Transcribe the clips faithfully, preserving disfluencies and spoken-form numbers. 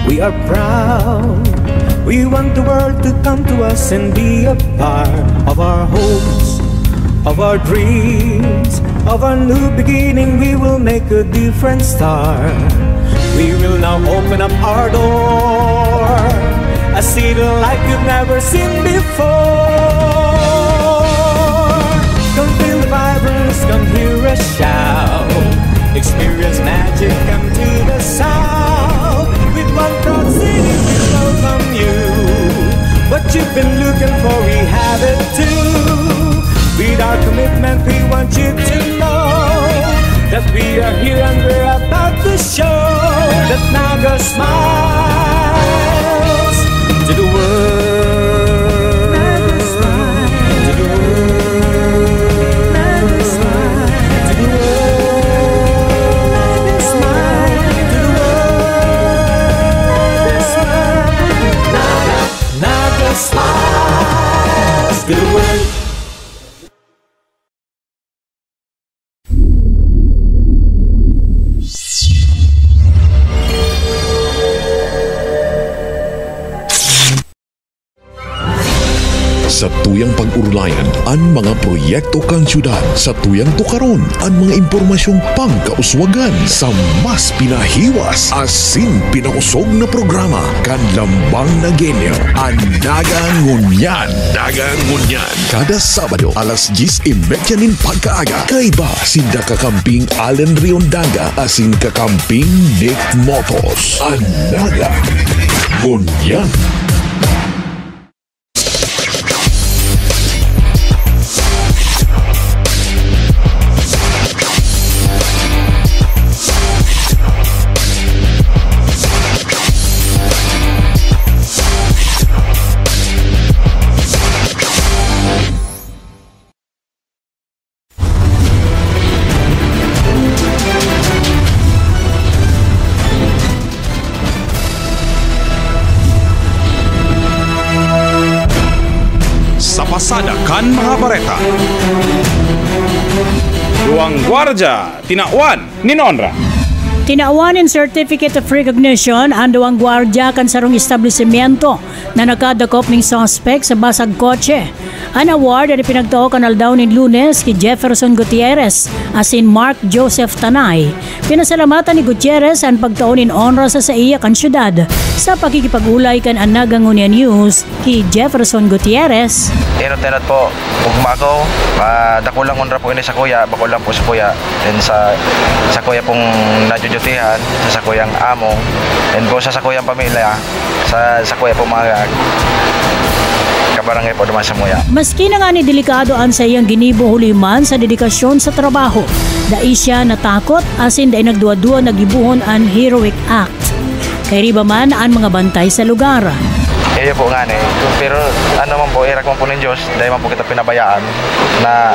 We are proud. We want the world to come to us and be a part of our hopes, of our dreams, of our new beginning. We will make a different start. We will now open up our door, a city like you've never seen before. Come feel the vibrance, come hear us shout. Experience magic, come to the south. With one proud city, we welcome you. What you've been looking for, we have it too. With our commitment, we want you to know that we are here and we're about to show that Naga smiles to the world. To the world. To the world. To the world. Naga smiles to the world. Satuyang pag-orolayan an mga proyekto kan syudad. Satuyang tukaron an mga impormasyong pangkauswagan sa mas pinahiwas asin pinakusog na programa kan Lambang na Genyo, an Naga Ngunyan. Naga Ngunyan. Kada Sabado, alas dyes y media nin pagkaaga, kaiba sinda kakamping Allen Riondaga asin kakamping Nick Motos. An Naga Ngunyan. Sa pasada kan mga bareta. Duwang gwardya tinawan nin onra. Tinawan nin Certificate of Recognition an duwang gwardya kan sarong establisimyento na nakadakop ning suspek sa basag kotse. An award an ipinagtao kan aldaw nin Lunes ki Jefferson Gutierrez asin Mark Joseph Tanay. Pinasalamatan ni Gutierrez an pagtao nin onra sa saiya kan syudad. Sa pakikipag-olay kan An Naga Ngunyan News ki Jefferson Gutierrez. Enot-enot po, ugmago, ah, dakulang onra po ini sa kuya, bako lang po sa kuya, and sa, sa kuya pong nadudutihan, sa, sa kuyang amo, and po sa, sa kuyang pamilya, sa, sa kuya po mga kabarangay po duman sa muya. Maski na ngani delikado an saiyang ginibo huli man sa dedikasyon sa trabaho, dai siya natakot asin dai nagduwa-duwa na gibohon an heroic act. Kairiba man an mga bantay sa lugar. Iyo po ngani. Pero ano man po, irak man po nin Diyos, dai man po kita pinabayaan na,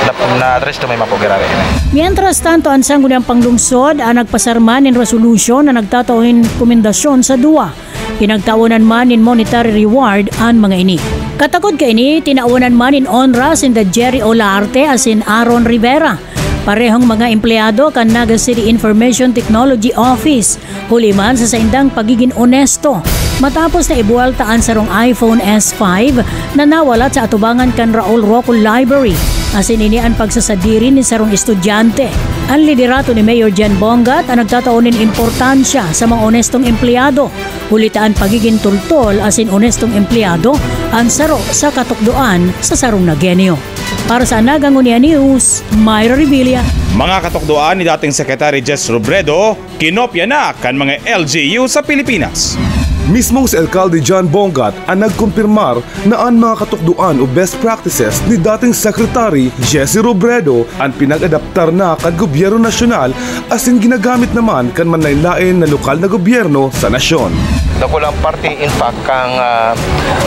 na, na-arresto may man po giraray ini. Mientras tanto, an Sangguniang Panglungsod an nagpasar man nin resolusyon na nagtatao nin komendasyon sa duwa. Pinagtawanan man nin monetary reward an mga ini. Katakod kaini, tinawanan man nin onra sinda Jerry Olarte asin Aaron Rivera, parehong mga empleyado kan Naga City Information Technology Office, huli man sa saindang pagigin onesto. Matapos na ibuwalta an sarong iPhone S five na nawalat sa atubangan kan Raul Roco Library, asin ini an pagsasadiri nin sarong estudyante. An liderato ni Mayor Jen Bongat an nagtatao nin importansya sa mga onestong empleyado, huli ta an pagigin tultol asin onestong empleyado an saro sa katukdoan sa sarong Nagenyo. Para sa Naga Ngunyan News, Myra Revilla. Mga katukdoan ni dating Secretary Jess Robredo, kinopya na kan mga L G U sa Pilipinas. Mismong si Alkalde John Bongat an nagkumpirmar na an mga katukdoan o best practices ni dating Secretary Jesse Robredo an pinag-adaptar na kan gobyerno nasyonal asin ginagamit naman kan manlaen-laen na lokal na gobyerno sa nasyon. Dakulang parte, in fact, kan, ah,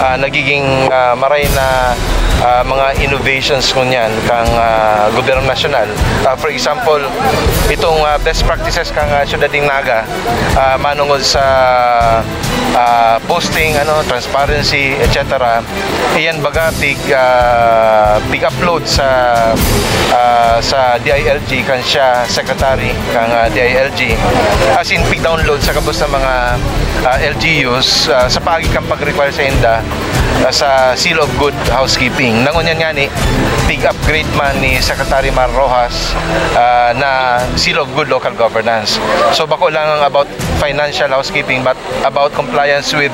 ah, nagiging, ah, maray na, ah, mga innovations ngunyan kan, ah, gobyerno nasyonal. Ah, for example, itong, ah, best practices kan, ah, Syudad nin Naga, ah, manongod sa ah, posting, ano, transparency, et cetera. Iyan baga pig, ah, pig-upload sa, ah, sa D I L G kan siya secretary kan, ah, D I L G. As in, pig-download sa gabos na mga, ah, L G Us, ah, sa paagi kan pag-require sa inda, ah, sa seal of good housekeeping. Nangunyan nga ni, pig-upgrade man ni Secretary Mar Roxas, ah, na seal of good local governance. So, bako lang about financial housekeeping, but about compliance with,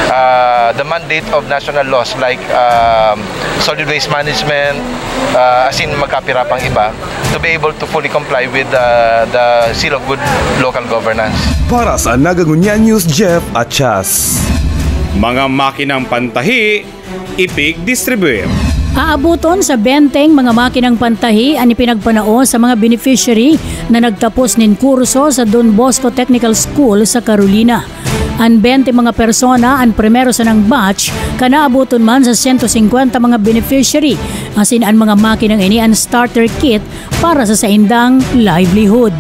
uh, the mandate of national laws like, um, solid waste management, uh, as in magkapira pang iba, to be able to fully comply with, uh, the seal of good local governance. Para sa Nagangunyan News, Jeff Achas. Mga makinang pantahi, ipig-distribute. Aaboton sa benteng mga makinang pantahi an ipinagpanao sa mga beneficiary na nagtapos nin kurso sa Don Bosco Technical School sa Carolina. An bente mga persona an primero sanang batch, kan aaboton man sa sento singkwenta mga beneficiary, asin an mga makinang ini an starter kit para sa saindang livelihood.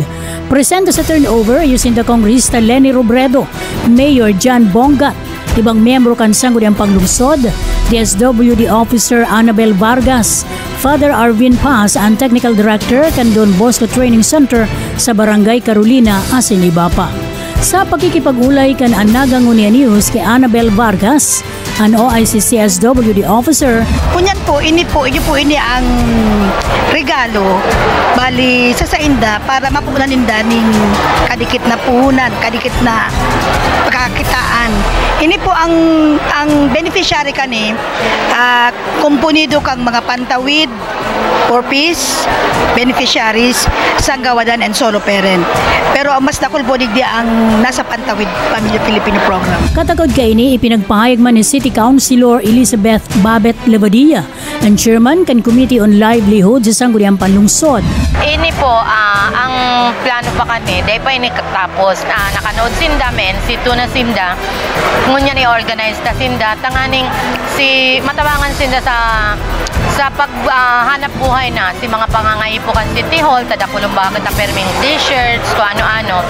Presente sa turnover, iyo sinda Kongresista Leni Robredo, Mayor John Bongat, ibang miyembro kan Sangguniang Panglungsod, D S W D Officer Annabel Vargas, Father Arvin Paz, an Technical Director kan Don Bosco Training Center sa Barangay Carolina, asin iba pa. Sa pakikipag-olay kan Anaga Ngunyan News ki Annabel Vargas, an O I C C S W D officer, Ngunyan po, ini po, inyo po ini ang regalo. Bali, sa sainda, para mapunan ninda ning kadikit na puhunan, kadikit na pagkakakitaan. Ini po ang, ang beneficiary kani, ah, komponido kang mga pantawid, four Ps, beneficiaries, sanggawadan, and solo parent. Pero ang mas dakul po digdi ang nasa Pantawid Pamilya Filipino Program. Katakod kaini, ipinagpahayag man ni City Councilor Elizabeth Babet Levadia, an chairman kan Committee on Livelihood sa Sangguniang Panlungsod. Ini po, ah, ang plano pa kami, dai pa ini tapos. Ah, nakanood sinda, may N C two na sinda. Ngunyan i-organize ta sinda, tanganing si matabangan sinda sa sa pag ah, hanap buhay na si mga pangangaipo kan City Hall, tadakulong baka kita perming t-shirts, kung ano-ano.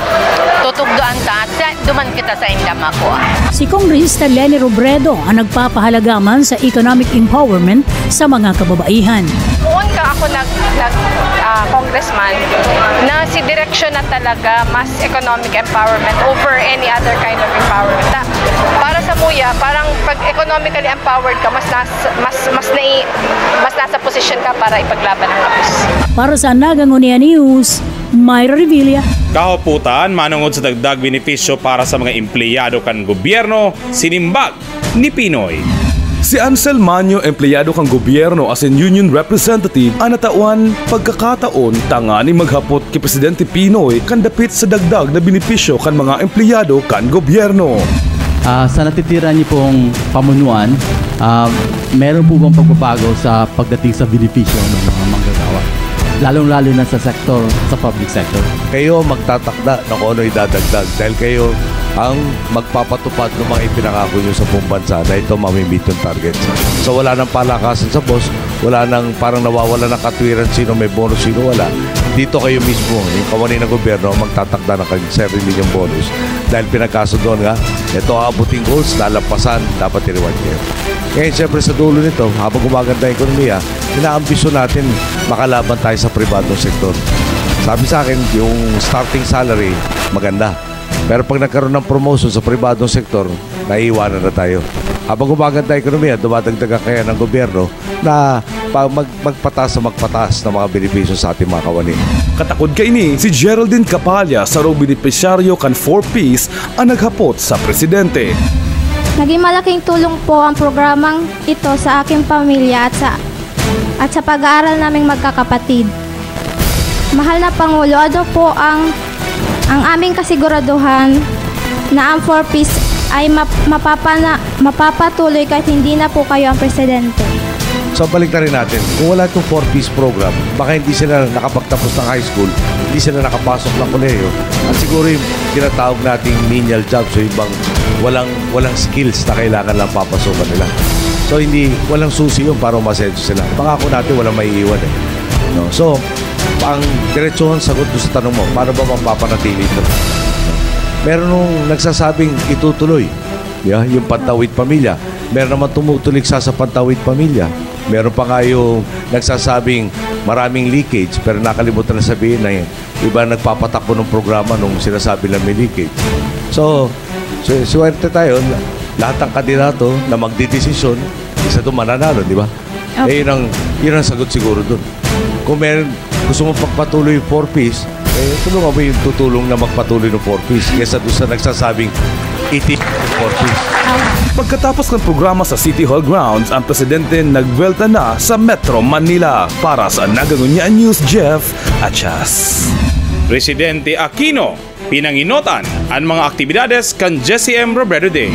Tutugdoan ta at sa, duman kita sa inda makua. Si Kongresista Leni Robredo ang nagpapahalaga man sa economic empowerment sa mga kababaihan. Noon ka ako nag, nag ah, congressman, na si direksyon na talaga mas economic empowerment over any other kind of empowerment. Ta, para sa muya, parang pag economically empowered ka, mas nas, mas mas nai, mas nasa posisyon ka para ipaglaban ang abuse. Para sa Nagangunia News, Myra Revilla. Kahuputan, manongod sa dagdag benepisyo para sa mga empleyado kan gobyerno, sinimbag ni Pinoy. Si Ansel Manyo, empleyado kan gobyerno asin union representative, an natawan pagkakataon tanganing maghapot ki Presidente Pinoy kan dapit sa dagdag na benepisyo kan mga empleyado kan gobyerno. Ah, sa natitira niyo pong pamunuan, ah, meron po bang pagbabago sa pagdating sa benepisyo ng mga manggagawa? Lalong-lalo na sa sektor, sa public sector. Kayo magtatakda na kung ano idadagdag dahil kayo ang magpapatupad ng mga ipinangako nyo sa buong bansa na ito mamimit yung target. So wala nang palakasan sa boss, wala nang parang nawawala ng katwiran sino may bonus, sino wala. Dito kayo mismo, yung kawani ng gobyerno, ang magtatakda ng kanyang sarili niyang bonus. Dahil pinagkasundoan nga, ito aabutin goals, lalampasan, dapat i-reward kayo. Ngayon, siyempre sa dulo nito, habang gumaganda ang ekonomiya, inaambisyon natin makalaban tayo sa pribadong sektor. Sabi sa akin, yung starting salary, maganda. Pero pag nagkaroon ng promotion sa pribadong sektor, naiiwanan na tayo. Habang gumaganda ang ekonomiya, dumadagdag ang kaya ng gobyerno na pa, mag, magpataas na magpataas ng mga benepisyo sa ating mga kawani. Katakod kaini, si Geraldine Capalla, sarong benepisyaryo kan four Ps, ang naghapot sa presidente. Naging malaking tulong po ang programang ito sa aking pamilya at sa, at sa pag-aaral naming magkakapatid. Mahal na Pangulo, ano po ang, ang aming kasiguraduhan na ang four Ps ay map, mapapana, mapapatuloy kahit hindi na po kayo ang presidente? So, balik na rin natin. Kung wala itong four Ps program, baka hindi sila nakapagtapos ng high school, hindi sila nakapasok ng kolehiyo. At siguro yung tinatawag nating menial jobs o ibang walang, walang skills na kailangan lang papasukan nila. So, hindi, walang susi yun para umasenso sila. Pangako natin, walang maiiwan eh. No? So, ang diretsuhang sagot doon sa tanong mo, paano ba mapapanatili ito? Meron nung nagsasabing itutuloy. Yeah, yung Pantawid Pamilya. Meron naman tumutuliksa sa Pantawid Pamilya. Meron pa nga yung nagsasabing maraming leakage, pero nakalimutan na sabihin na yung iba nagpapatakbo ng programa nung sinasabi lang may leakage. So, su-, swerte tayo, lahat ng kandidato na magdidesisyon, isa doon mananalo, di ba? Eh, yun ang, yun ang sagot siguro doon. Kung meron, gusto mo pagpatuloy yung four Ps, eh, tulungan mo yung tutulong na magpatuloy ng four Ps kesa doon sa nagsasabing, "Iti four Ps." Pagkatapos ng programa sa City Hall grounds, ang presidente nagbuwelta na sa Metro Manila. Para sa Nagangunyan News, Jeff Achas. Presidente Aquino, pinanginotan an mga aktibidades kan Jesse M. Robredo Day.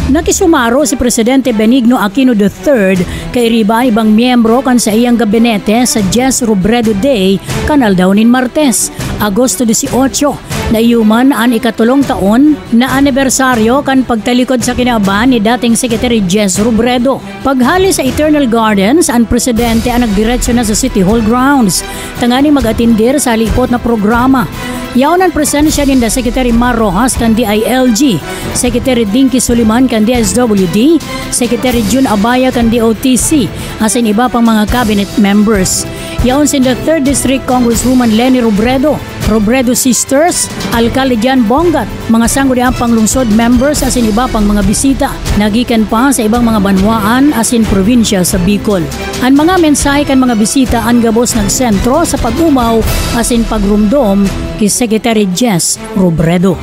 Nakisumaro si Presidente Benigno Aquino the third kairiba an ibang miyembro kan saiyang gabinete sa Jess Robredo Day kan aldaw nin Martes, Agosto dieciocho, na iyo man an ikatolong taon na anibersaryo kan pagtalikod sa kinaban ni dating Secretary Jess Robredo. Paghali sa Eternal Gardens, an presidente an nagdiretso na sa City Hall grounds tanganing mag-atindir sa halipot na programa. Yaon an presensya ninda Secretary Mar Roxas kan D I L G, Secretary Dinky Soliman kan D S W D, Secretary Jun Abaya kan D O T C, asin iba pang mga cabinet members. Yaon sinda Third District Congresswoman Leni Robredo, Robredo Sisters, Alkalde Jan Bongat, mga sangguniang panglungsod members asin iba pang mga bisita na gikan pa sa ibang mga banwaan asin probinsya sa Bicol. An mga mensahe kan mga bisita an gabos nagsentro sa pag-omaw asin pagromdom ki Secretary Jess Robredo.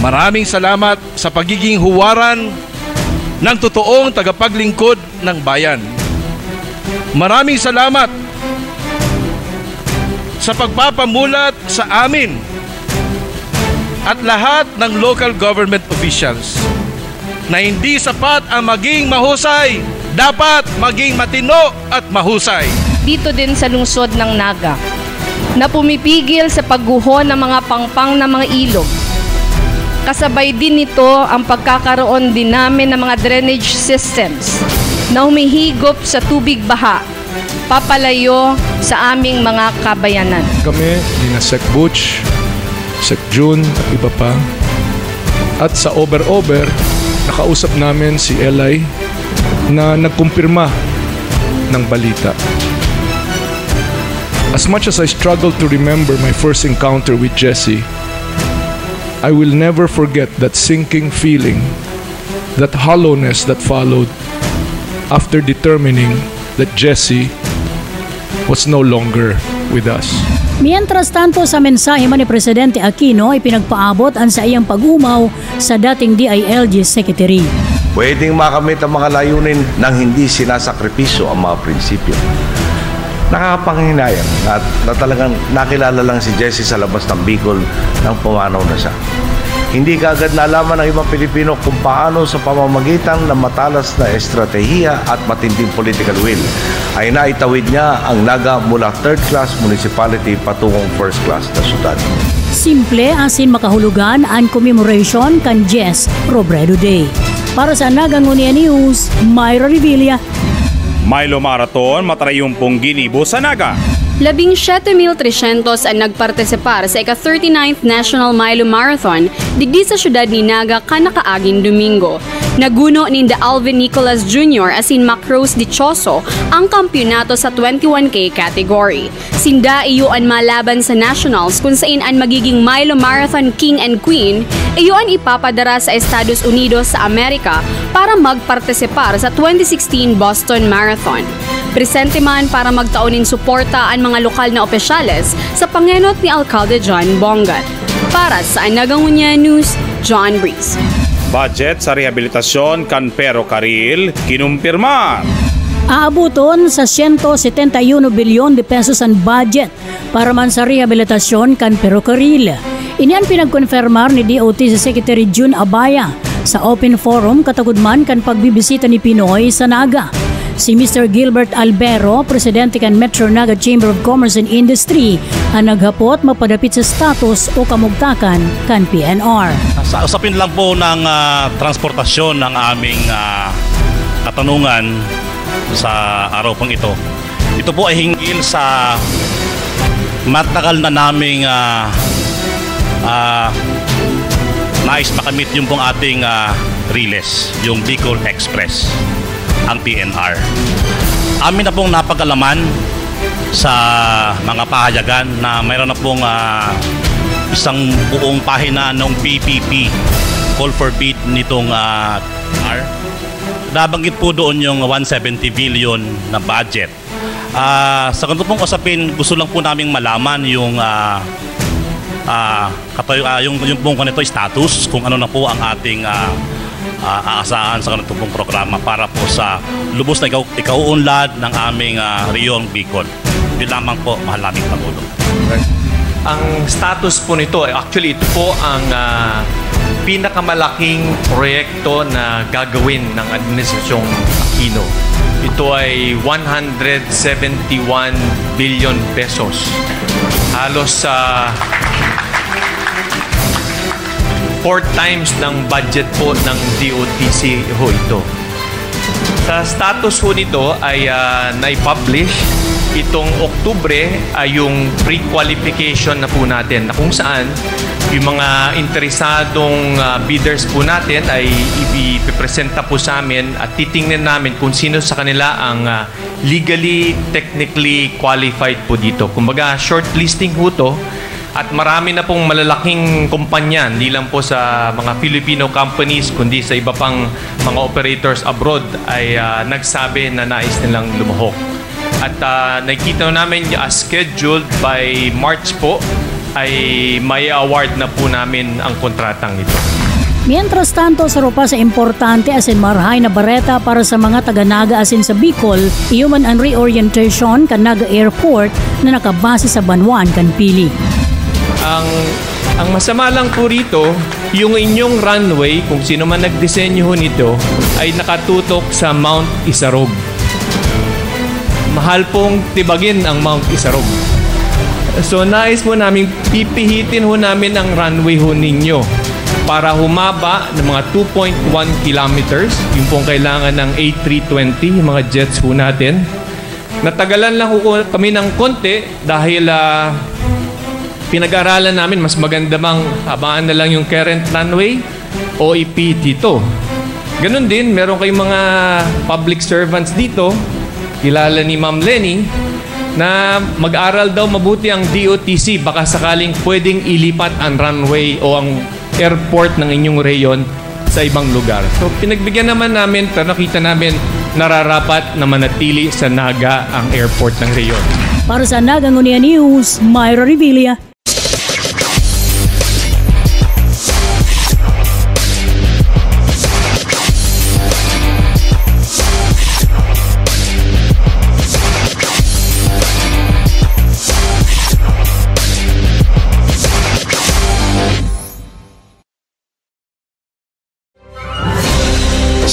Maraming salamat sa pagiging huwaran ng totoong tagapaglingkod ng bayan. Maraming salamat sa pagpapamulat sa amin at lahat ng local government officials na hindi sapat ang maging mahusay, dapat maging matino at mahusay. Dito din sa lungsod ng Naga, na pumipigil sa pagguho ng mga pangpang na mga ilog. Kasabay din nito ang pagkakaroon din namin ng mga drainage systems na humihigop sa tubig baha papalayo sa aming mga kabayanan. Kami, nina Sec Butch, Sec Jun at iba pa. At sa Over-Over, nakausap namin si Eli na nagkumpirma ng balita. As much as I struggle to remember my first encounter with Jesse, I will never forget that sinking feeling, that hollowness that followed after determining that Jesse was no longer with us. Mientras tanto, sa mensahe man ni Presidente Aquino, ipinagpaabot an saiyang pag-omaw sa dating D I L G Secretary. Pwedeng makamit ang mga layunin nang hindi sinasakripisyo ang mga prinsipyo. Nakakapanghinayang na, na talagang nakilala lang si Jesse sa labas ng Bicol nang pumanaw na siya. Hindi kaagad nalaman ng ibang Pilipino kung paano sa pamamagitan ng matalas na estratehiya at matinding political will ay naitawid niya ang Naga mula third class municipality patungong first class na syudad. Simple asin makahulugan an commemoration kan Jess Robredo Day. Para sa Naga Ngunyan News, Myra Revilla. Milo Marathon, matarayumpong ginibo sa Naga. Labing siyete mil tresyentos an nagpartisipar sa ika-thirty-ninth National Milo Marathon digdi sa siyudad ni Naga kan nakaaging Domingo. Naguno ninda Alvin Nicolas Junior asin Mac Rose Dichoso ang kampyonato sa twenty-one K category. Sinda iyo an malaban sa Nationals, kun sain an magiging Milo Marathon King and Queen iyo an ipapadara sa Estados Unidos sa Amerika para magpartisipar sa twenty sixteen Boston Marathon. Presente man para magtao nin suporta an mga lokal na opisyales sa pangenot ni Alcalde John Bongat. Para sa Naga Ngunyan News, John Breeze. Budget sa rehabilitasyon kan Pero Karil, kinumpirma. Aaboton sa siyento setenta y uno bilyon de pesos an budget para man sa rehabilitasyon kan Pero Karil. Ini an pinagkonfirmar ni D O T C Secretary Jun Abaya sa open forum katagod man kan pagbibisita ni Pinoy sa Naga. Si Mister Gilbert Albero, presidente kan Metro Naga Chamber of Commerce and Industry, an naghapot mapadapit sa status o kamugtakan kan P N R. Sa usapin lang po ng ah, transportasyon ng aming ah, katanungan sa araw pong ito. Ito po ay hinggil sa matagal na naming ah, ah, nais makamit yung pong ating ah, Riles, yung Bicol Express, ang P N R. Amin na pong napag-alaman sa mga pahayagan na mayroon na pong, ah, isang buong pahina ng P P P, call for bid nitong, ah, R. Nabanggit po doon yung one seventy billion na budget. Ah, sa ganito pong usapin, gusto lang po naming malaman yung, ah, ah, katayo-, ah, yung, yung pong ganito status, kung ano na po ang ating, ah, ah, aasahan sa ganito pong programa para po sa lubos na ikaw-, ikauunlad ng aming, ah, reyong Bicol. Yun lamang po, mahal naming Pangulo. Ang status po nito, actually, ito po ang, ah, pinakamalaking proyekto na gagawin ng Administrasyong Aquino. Ito ay one hundred seventy-one billion pesos. Halos sa four times ng budget po ng D O T C ho ito. Sa status ho nito ay, ah, nai-publish itong Oktubre ay yung pre-qualification na po natin, na kung saan yung mga interesadong, ah, bidders po natin ay ipipresenta po sa amin at titingnan namin kung sino sa kanila ang, ah, legally, technically qualified po dito. Kumbaga, shortlisting po to at marami na pong malalaking kumpanya, hindi lang po sa mga Filipino companies, kundi sa iba pang mga operators abroad ay, ah, nagsabi na nais nilang lumahok. At, ah, nakikita namin, ah, scheduled by March po ay may award na po namin ang kontratang ito. Mientras tanto, saro pa sa importante asin marahay na bareta para sa mga taga Naga asin sa Bicol, iyo man an reorientation kan Naga Airport na nakabase sa banwaan kan Pili. Ang, ang masama lang po rito, yung inyong runway, kung sino man nagdisenyo ho nito, ay nakatutok sa Mount Isarog. Mahal pong tibagin ang Mount Isarog. So, nais po naming pipihitin ho namin ang runway ho ninyo para humaba ng mga two point one kilometers, yung pong kailangan ng A three twenty, yung mga jets ho natin. Natagalan lang ho kami ng konti dahil, ah, pinag-aralan namin, mas maganda bang habaan na lang yung current runway o ipihit ito. Ganun din, meron kayong mga public servants dito, kilala ni Ma'am Leni, na mag-aral daw mabuti ang D O T C, baka sakaling pwedeng ilipat ang runway o ang airport ng inyong rehiyon sa ibang lugar. So, pinagbigyan naman namin, pero nakita namin nararapat na manatili sa Naga ang airport ng rehiyon. Para sa Naga Ngunyan News, Myra Revilla.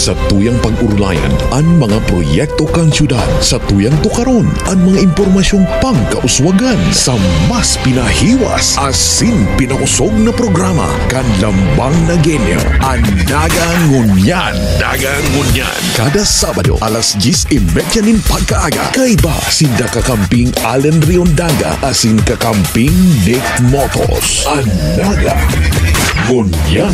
Satuyang pag-orulayan an mga proyekto kan syudad. Satuyang tukaron an mga impormasyong pangkauswagan sa mas pinahiwas asin pinakosog na programa kan Lambang Nagenyo, an Naga Ngunyan. Naga Ngunyan. Kada Sabado, alas dyes y media nin pagkaaga, kaiba sinda kakamping Allen Riondaga asin kakamping Nick Motos. An Naga Ngunyan.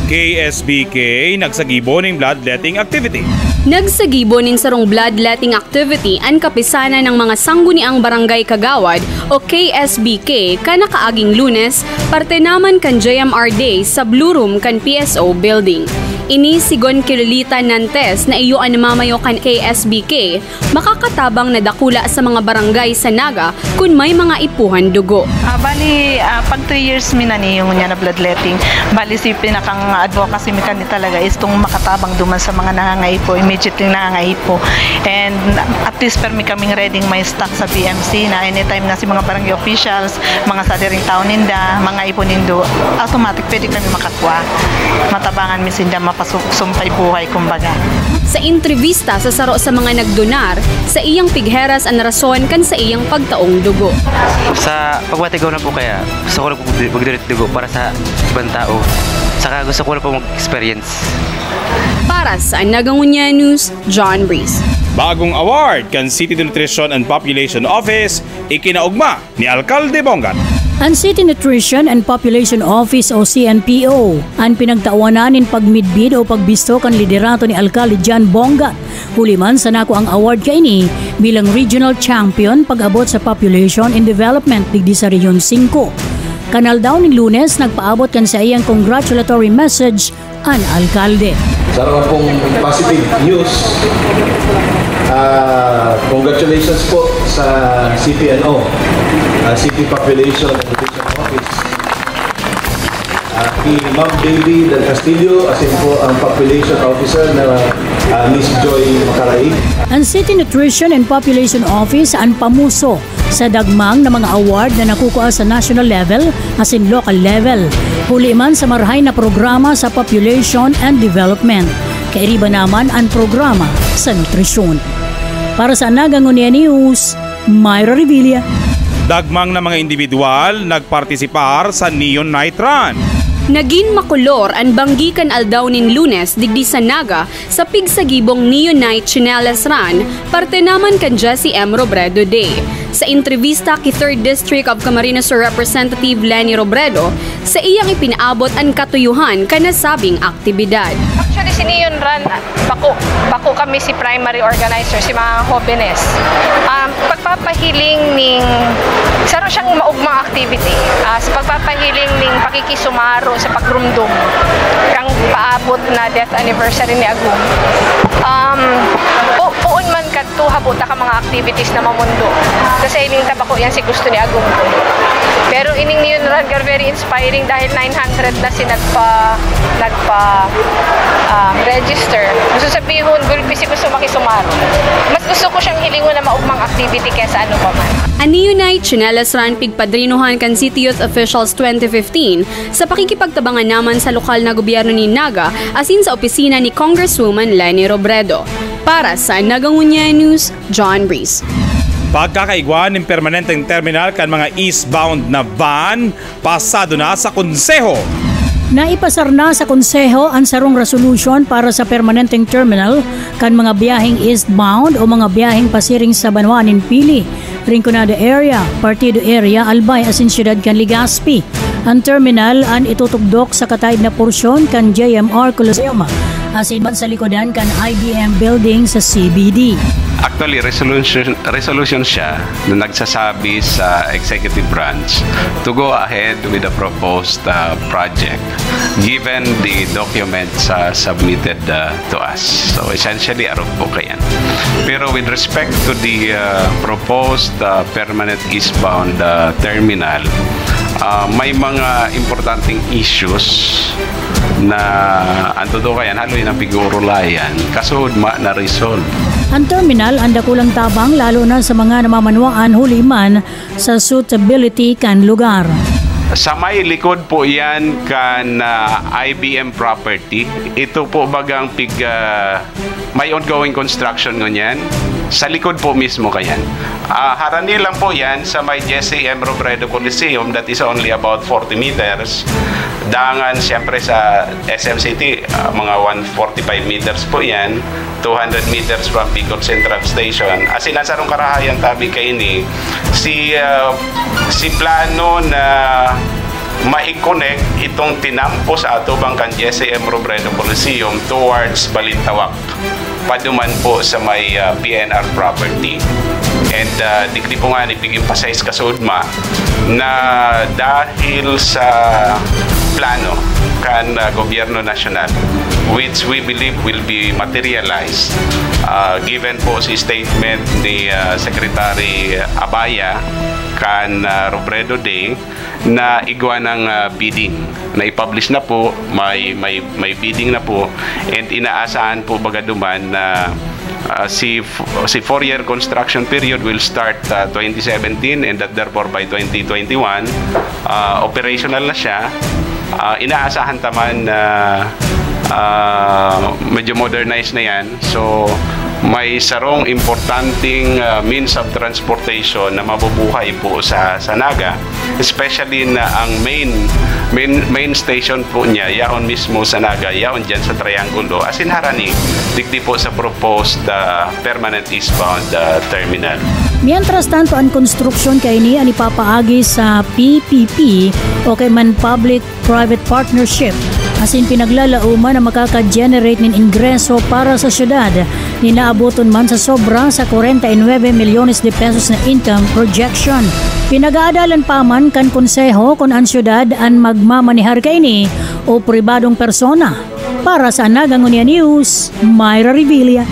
K S B K nagsagibo nin bloodletting activity. Nagsagibo nin sarong bloodletting activity an Kapisanan ng mga Sangguniang Barangay Kagawad o K S B K kan nakaaging Lunes, parte naman kan J M R Day sa Blue Room kan P S O Building. Ini si Gon Kirlita Nantes na iyo an mamayo kan K S B K, makakatabang na dakula sa mga barangay sa Naga kun may mga ipuhan dugo. Ah, bali, ah, pag three years mi na ni yung niya na bloodletting. Bali, si pinakang advocacy mi kani talaga is tong makatabang duman sa mga nangangaipo, immediately nangangaipo. And at least permi kaming ready may stock sa B M C na anytime na si mga barangay officials, mga sadiring tao ninda, mga ipo nindo, automatic pwede kami makakwa. Matabangan mi sinda mapasumpay buhay, kumbaga. Sa entrevista sa saro sa mga nagdonar, sa iyang pigheras an rason kan sa iyang pagtaong dugo. Sa pagwatigaw na po kaya, gusto ko na po magdonate dugo para sa ibang tao. Saka gusto ko na po mag-experience. Para sa Naga Ngunyan News, John Breeze. Bagong award kan City Nutrition and Population Office, ikinaugma ni Alcalde Bongan. An City Nutrition and Population Office o C N P O an pinagtawanan nin pagmidbid o pagbisto kan liderato ni Alkalde John Bongat, huli man sa nakuang award kaini bilang Regional Champion pag-abot sa Population and Development digdi sa Region singko. Kan aldaw nin Lunes, nagpaabot kan saiyang congratulatory message an alkalde. Sa mga pong positive news, ah, congratulations po sa C P N O, ah, City Population and Nutrition Office. Ah, si Ma'am Baby Del Castillo, asin po ang Population Officer na ah, Miss Joy Macaray. An City Nutrition and Population Office an pamuso sa dagmang na mga award na nakukua sa national level asin local level, huli man sa marahay na programa sa population and development. Kairiba naman an programa sa nutrisyon. Para sa Naga Ngunyan News, Myra Revilla. Dagmang na mga indibidwal nagpartisipar sa Neon Night Run. Nagin makolor an banggi kan aldaw nin Lunes digdi sa Naga sa pigsagibong Neon Night Chinelas Run, parte naman kan Jesse M Robredo Day. Sa entrevista ki Third District of Camarines Sur Representative Leni Robredo, sa iyang ipinaabot an katuyohan kan nasabing aktibidad. Actually, si Neon Run, bako, bako kami si primary organizer, si mga hobenes. Um, pagpapahiling ning, saro siyang maugmang activity, ah, sa pagpapahiling ning pakikisumaro sa pagrumdom kang paabot na death anniversary ni Agum. Um, po, poon man kadto, habo ta ka mga activities na mamundo. Kasi ining tabako yan si gusto ni Agum. Pero ining Neon Run, very inspiring dahil nine hundred na si nagpa, nagpa, um, register. Gusto sabihon, gulpi si gusto makisumaro. Mas gusto ko siyang hilingon na maugmang activity kaysa ano pa man. An Neon Night Chinelas Run pigpadrinuhan kan City Youth Officials twenty fifteen sa pakikipagtabangan naman sa lokal na gobyerno nin Naga asin sa opisina ni Congresswoman Leni Robredo. Para sa Naga Ngunyan News, John Breeze. Pagkakaigwa nin permanenteng terminal kan mga eastbound na van, pasado na sa Konseho. Naipasar na sa Konseho an sarong resolusyon para sa permanenteng terminal kan mga biyaheng eastbound o mga biyaheng pasiring sa banwaan nin Pili, Rinconada Area, Partido Area, Albay asin siyudad kan Legazpi. An terminal an itutugdok sa kataed na porsyon kan J M R Coliseum, asin man sa likodan kan I B M Building sa C B D. Actually, resolution, resolution siya na nagsasabi sa executive branch to go ahead with the proposed uh, project given the documents uh, submitted uh, to us. So essentially, arog po kayan. Pero with respect to the uh, proposed uh, permanent eastbound uh, terminal, uh, may mga importanteng issues na ang totoo kayan, haloy na pigurulayan, kasud ma na-resolve. An terminal an dakulang tabang lalo na sa mga namamanwaan huli man sa suitability kan lugar. Sa may likod po yan kan uh, I B M property. Ito po bagang pig uh, may ongoing construction ngunyan. Sa likod po mismo kayan. Uh, harani lang po yan sa may Jesse M Robredo Coliseum, that is only about forty meters. Dangan siyempre sa S M City, uh, mga one forty-five meters po yan. two hundred meters from Bicol Central Station. Asin ang sarong karahayan tabi kaini, si uh, si plano na mai-connect itong tinampos atubang kan Jesse M Robredo Coliseum towards Balintawak, paduman po sa may uh, P N R property. And uh, digdi po nga ni pig-emphasize kasudma na dahil sa plano kan uh, gobyerno nasyonal, which we believe will be materialized uh, given po si statement ni uh, Secretary Abaya kan uh, Robredo Day na igwa ng uh, bidding na i-publish na po, may may may bidding na po, and inaasahan po bagaduman na uh, si si four-year construction period will start uh, twenty seventeen, and that therefore by twenty twenty-one uh, operational na siya. Uh, inaasahan taman na uh, medyo modernized na yan. So may sarong importanteng uh, means of transportation na mabubuhay po sa sa Naga, especially na ang main main, main station po niya yaon mismo sa Naga, yaon dyan sa Triangulo, asin harani digdi po sa proposed uh, permanent eastbound uh, terminal. Mientras tanto, an konstruksyon kaini an ipapaagi sa P P P o kaya man Public Private Partnership, asin pinaglalaoman na makaka-generate nin ingreso para sa syudad, ni naaboton man sa sobra sa kwarenta y nuebe milyones de pesos na income projection. Pinag-aadalan pa man kan Konseho kun an syudad an magmamanehar kaini o pribadong persona. Para sa Naga Ngunyan News, Myra Revilla.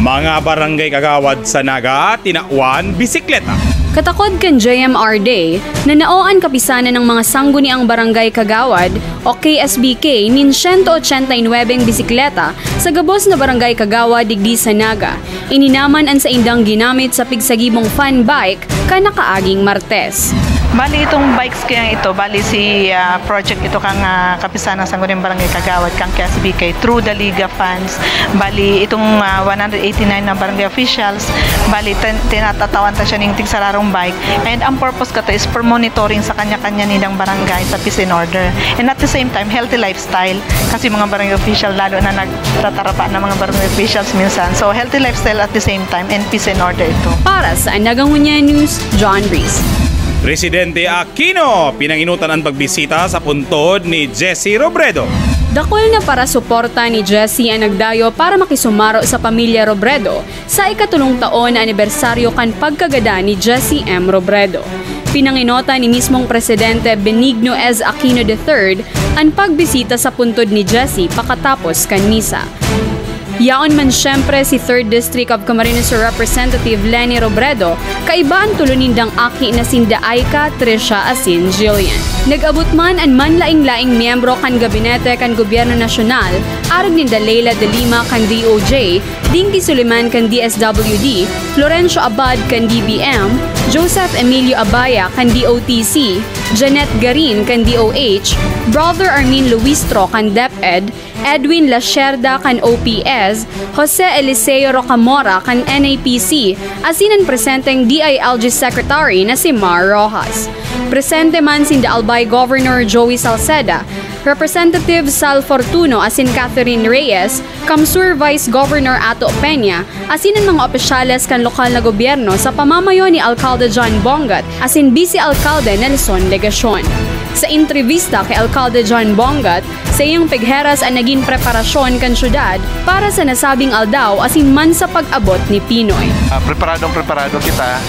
Mga barangay kagawad sa Naga, tinawan bisikleta. Katakod kan J M R Day, nanao an kapisanan ng mga sangguniang barangay kagawad o K S B K nin siyento ochenta y nuebe bisikleta sa gabos na barangay kagawad digdi sa Naga. Ini naman an saindang ginamit sa pigsagibong fan bike kan nakaaging Martes. Bali, itong bikes kaya ito, bali si, ah, project ito kang, ah, kapisanan sa Sangguniang Barangay Kagawad, kang K S B K, through the Liga funds. Bali, itong, ah, one hundred eighty-nine na barangay officials, bali, tin-, tinatatawan ta siya ning tigsararong bike. And ang purpose kato is for monitoring sa kanya-kanya nilang barangay sa peace and order. And at the same time, healthy lifestyle. Kasi mga barangay official, lalo na nagtatarapa ng mga barangay officials minsan. So, healthy lifestyle at the same time and peace and order ito. Para sa Naga Ngunyan News, John Reese. Presidente Aquino, pinanginutan an pagbisita sa puntod ni Jesse Robredo. Dakul na parasuporta ni Jesse an nagdayo para makisumaro sa pamilya Robredo sa ikatulong taon na anibersaryo kan pagkagadan ni Jesse M. Robredo. Pinanginotan ni mismong Presidente Benigno S. Aquino the third an pagbisita sa puntod ni Jesse pakatapos kan misa. Yaon man siyempre si Third District of Camarines Sur Representative Leni Robredo, kaiba an tulo nindang aki na sinda Aika, Tricia asin Jillian. Nag-abot man an manlaing-laing miyembro kan gabinete kan Gobyerno Nasyonal, arog ninda Leila de Lima kan D O J, Dinky Suliman kan D S W D, Florencio Abad kan D B M, Joseph Emilio Abaya kan D O T C, Janet Garin kan D O H, Brother Armin Luistro kan DepEd, Edwin Lacerda kan O P S, Jose Eliseo Rocamora kan N A P C, asin an presenteng D I L G Secretary na si Mar Roxas. Presente man sinda Albay Governor Joey Salceda, Representative Sal Fortuno asin Catherine Reyes, CamSur Vice Governor Ato Peña, asin an mga opisyales kan lokal na gobyerno sa pamamayo ni Alkalde John Bongat asin Vice Alkalde Nelson Legacion. Sa entrebista ki Alkalde John Bongat, saiyang pigheras an nagin preparasyon kan syudad para sa nasabing aldaw asin man sa pag-abot ni Pinoy. Ah, preparadong preparado kita.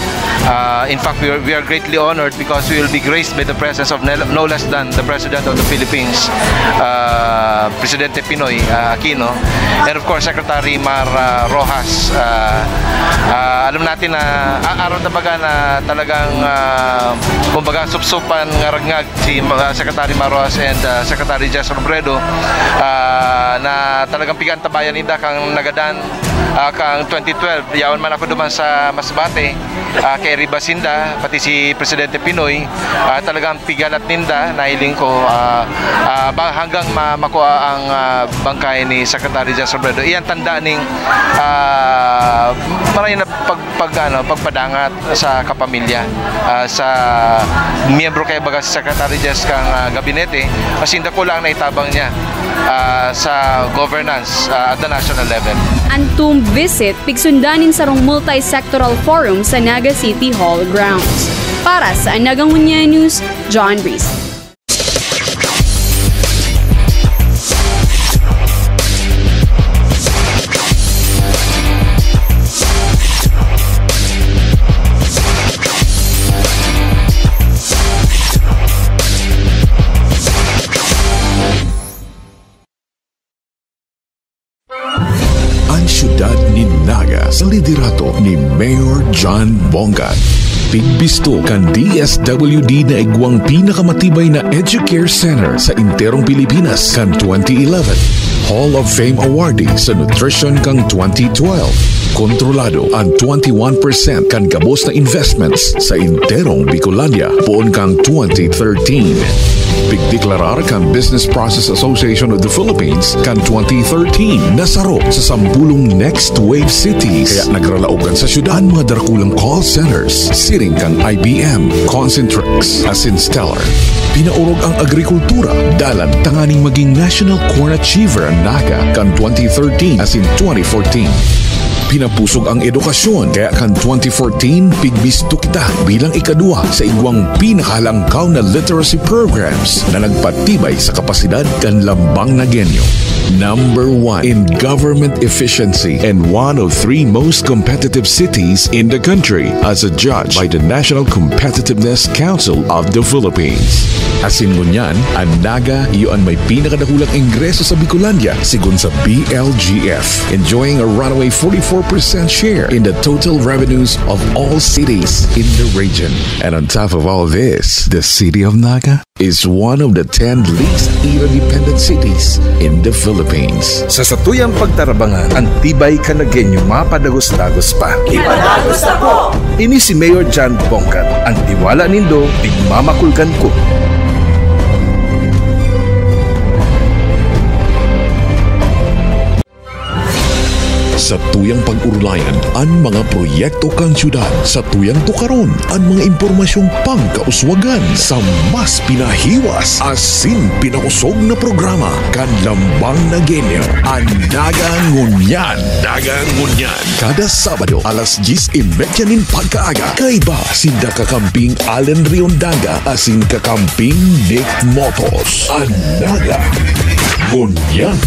Ah, in fact, we are, we are greatly honored because we will be graced by the presence of nel-, no less than the President of the Philippines, ah, Presidente Pinoy, ah, Aquino, and of course, Secretary Mar, ah, Roxas. Ah, ah, alam natin na, ah, aram na baga na talagang, ah, kumbaga, supsupan, ngaragngag si, ah, Secretary Mar Roxas and, ah, Secretary Jess Robredo, ah, na talagang pigantabayan ninda kang nagadan, ah, kang twenty twelve. Yaon man ako duman sa Masbate, ah, kay Riba sinda, pati si Presidente Pinoy, ah, talagang pigalat ninda, nahiling ko, ah, ah, ba-, hanggang ma-, makua ang, ah, bangkay ni Secretary Jess Robredo. Iyan tanda ning, ah, maray na pag-, pag-, ano, pagpadangat sa kapamilya, ah, sa miyembro kay baga si Secretary Jess kang, ah, gabinete, asin dakula ang naitabang niya, ah, sa governance, ah, at the national level. An tomb visit pigsundan nin sarong multi-sectoral forum sa Naga City Hall grounds. Para sa Naga Ngunyan News, John Reese. An siyudad nin Naga sa liderato ni Mayor John Bongat. Pigbisto kan D S W D na igwang pinakamatibay na Educare Center sa enterong Pilipinas kan twenty eleven. Hall of Fame awardee sa nutrition kan twenty twelve. Kontrolado an twenty-one percent kan gabos na investments sa enterong Bicolandia poon kan twenty thirteen. Pigdeklarar kan Business Process Association of the Philippines kan twenty thirteen na saro sa sampulong Next Wave Cities. Kaya nagralaogan sa syudad an mga dakulang call centers, siring kan I B M, Concentrix, asin Stellar. Pinaorog ang agrikultura, dalan tanganing maging National Corn Achiever an Naga kan twenty thirteen asin twenty fourteen. Kinapusog ang edukasyon, kaya kan twenty fourteen, pigbisto kita bilang ikadwa sa igwang pinakahalangkaw na literacy programs na nagpatibay sa kapasidad kan lambang Nagueño. Number one in government efficiency and one of three most competitive cities in the country, as adjudged by the National Competitiveness Council of the Philippines. Asin ngunyan, an Naga iyo an may pinakadakulang ingreso sa Bicolandia, sigon sa B L G F, enjoying a runaway forty-four percent share in the total revenues of all cities in the region. And on top of all this, the city of Naga is one of the ten least interdependent cities in the Philippines. Sa satuyang pagtarabangan, an tibay kan Nagueño mapadagos-dagos pa. Ipadagos na po! Ini si Mayor John Bongkat, an tiwala nindo, tigmamakulkan ko. Satuyang pag-orolayan an mga proyekto kan syudad. Satuyang tukaron an mga impormasyong pangkauswagan sa mas pinahiwas asin pinakosog na programa kan Lambang Nagueño, an Naga Ngunyan. Naga Ngunyan. Kada Sabado, alas dyes y media nin pagkaaga, kaiba sinda kakamping Allen Riondaga asin kakamping Nick Motos. An Naga Ngunyan.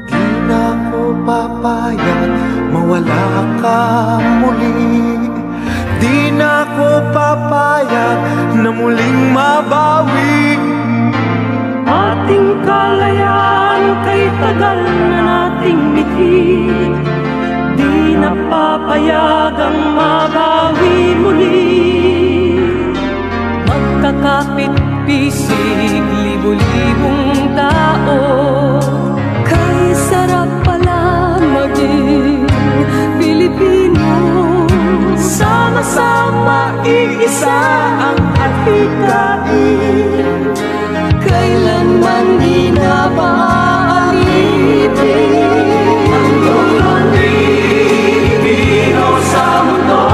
Di na ako papayag mawala ka muli. Di na ako papayag na muling mabawi. Ating kalayaan kay tagal na nating mithi. Di na papayagang mabawi muli. Magkakapit pisig libo-libong tao. Kay sarap pala maging Pilipino. Sama-sama iisa ang adhikain. Kailanman di na paalipin. Ang tungkol Pilipino sa mundo,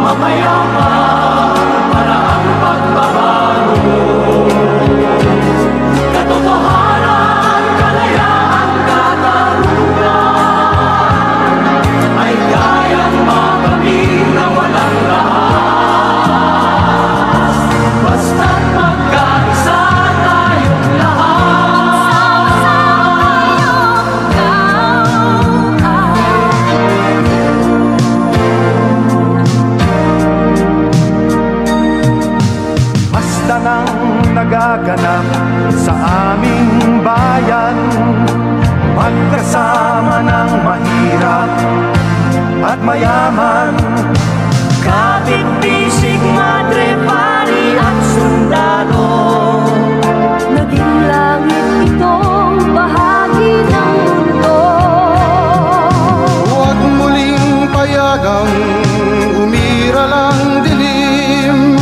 mapayapa para ang pagbabago. Katotohanan, kalayaan, katarungan ay kayang makamit na walang lahat. Basta't magkaisa tayong lahat. Basta nang nagaganap sa aming bayan, magkasama ng mahirap at mayaman. Kapit, bisig, madre, pari at sundalo. Naging langit itong bahagi ng mundo. Huwag muling payagang umiral ang dilim.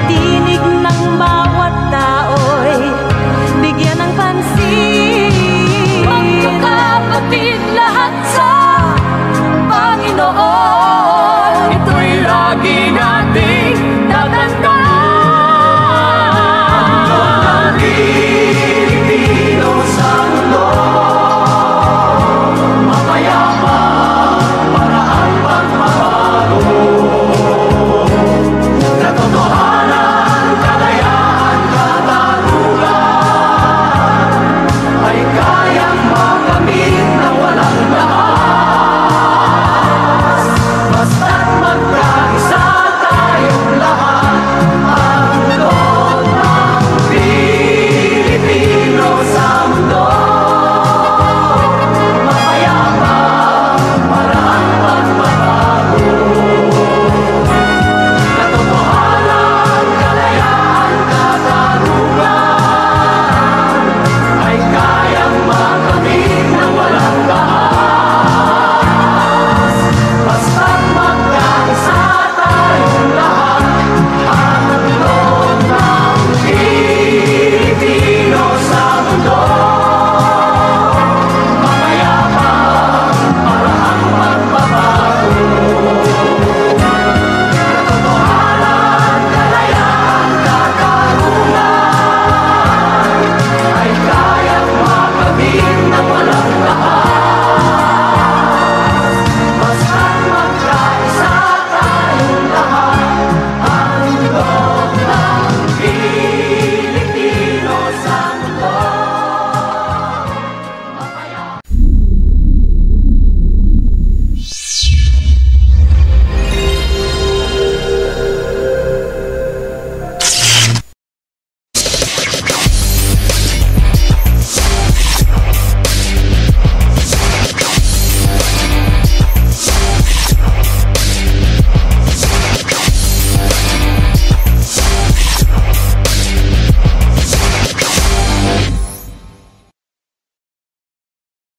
Tinig ng bawat tao'y bigyan ng pansin. Magkakapatid lahat sa Panginoon, ito'y lagi nating tatandaan. Ang lagi